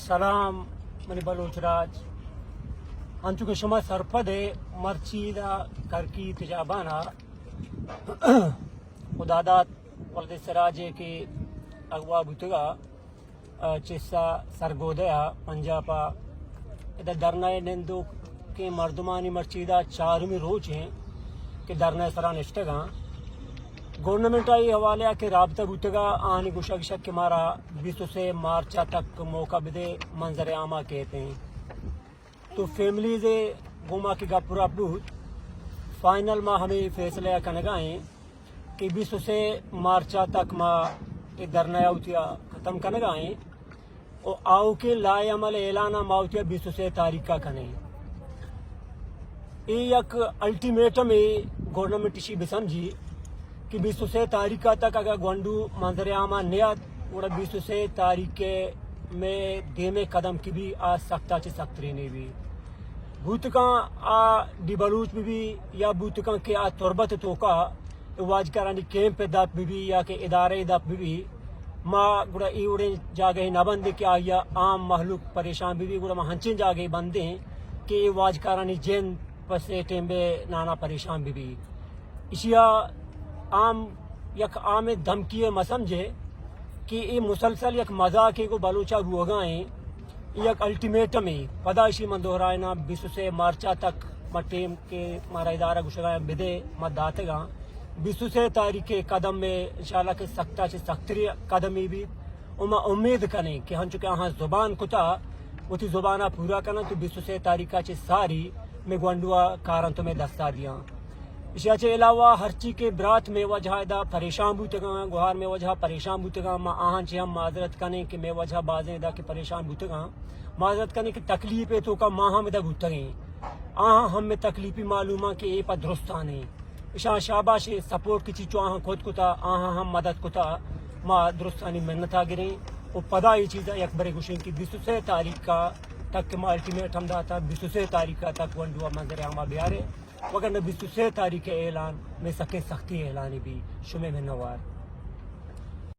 سلام منی بلوچ راج، انچو کہ شما سرپد ئے، مرچی دا کرکی تجابان ءَ خدا داد ولد سراج ءَ کہ اغوا بوتگ ءَ، چسا سرگودہ ءَ پنجاب ءَ ادا دھرنا ءَ نندوکیں مردمانی مرچی دا چارمی روچ ایں کہ دھرنا ءِ سرا نشتگ آں۔ گورنمنٹ ءَ اے حوالہ ءَ کہ رابطہ بوتگ ءَ، آہانی گوشگ اش کہ مارا بیست و سے مارچ ءَ تک موقع بدے، منظر عام ءَ کیت ایں۔ تو فیملیز ءِ گوما کہ گپ رپ بوت، فائنل ما ہمے فیصلہ ءَ کنگ ءَ ایں کہ بیست و سے مارچ ءَ تک ما اے دھرنا ءَ وتی ءَ ختم کنگ ءَ ایں۔ و آؤکیں لائحہ عمل اعلان ءَ ما وتی ءَ بیست و سے تاریخ ءَ کنیں۔ اے یک الٹیمیٹم اے، گورنمنٹ اشی بسمجھی کہ بیست و سے تاریخ ءَ تک اگاں گونڈو منظر عام ءَ نیات، گڑا بیست و سے تاریخ ءَ مئے دیم ءِ قدم کہ بی، آ سخت ءَ چہ سخت ترینے بی۔ بوت کن آ ڈی بلوچ بہ بی یا بوت کن کہ آ تربت ءِ توکا واجکارانی کیمپ ءِ دپ بہ بی یا کہ ادارہ ءِ دپ بہ بی، ما گڑا اے وڑیں جاگہے نہ بندیں کہ آئی ءَ عام مہلوک پریشان بہ بی، گڑا ما ہنچیں جاگہے بندیں کہ اے واجکارانی جند پس ءِ ٹیمب ءَ نانا پریشان بہ بی۔ اشی ءَ عام یک عامیں دھمکی ءَ مہ سمجھے کہ اے مسلسل یک مزاقے گوں بلوچ ءَ بوہگا ایں۔ یک الٹیمیٹمے، پدا اشی من دوہرائیناں، بیست و سے مارچ ءَ تک ما ٹیم کہ مارا ادارہ گوشگا بدے، ما داتگاں۔ بیست و سے تاریخ ءَ قدم ءَ انشاءاللہ کہ سخت ءَ چہ سختری قدمے بیت۔ و ما امید کنیں کہ ہنچو کہ آہاں زبان کتا، وتی زبان ءَ پورا کناں تو بیست و سے تاریخ ءَ چہ ساری مئے گونڈو ءَ کاراں تو مئے دستا دیاں۔ ایشی ءَ چہ علاوہ ہرچی کہ برات مئے وجہ ءَ ادا پریشان بوتگاں، گوہار مئے وجہ ءَ پریشان بوتگاں، ما آہاں چہ ہم معذرت کنیں کہ مئے وجہ ءَ بازیں ادا کہ پریشان بوتگاں، معذرت کنیں کہ تکلیپ ءِ توکا ما ہم ادا بوتگیں۔ آہاں ہم مئے تکلیپی معلوم اں کہ اے پہ درستانے۔ اشاں شاباش، سپورٹ کہ چیچو آہاں کت کتا، آہاں ہم مدد کتا، ما درستانی منت ءَ گریں۔ و پدا اے چیز ءَ یک برے گوشیں کہ بیست و سے تاریخ ءَ تک کہ ما الٹیمیٹم داتا، بیست و سے تاریخ ءَ تک گونڈو ءَ منظر عام ءَ بیارے۔ وگرنہ بیست و سے تاریخ ءِ اعلان مئے سکیں سختی اعلانے بی۔ شمئے منوار۔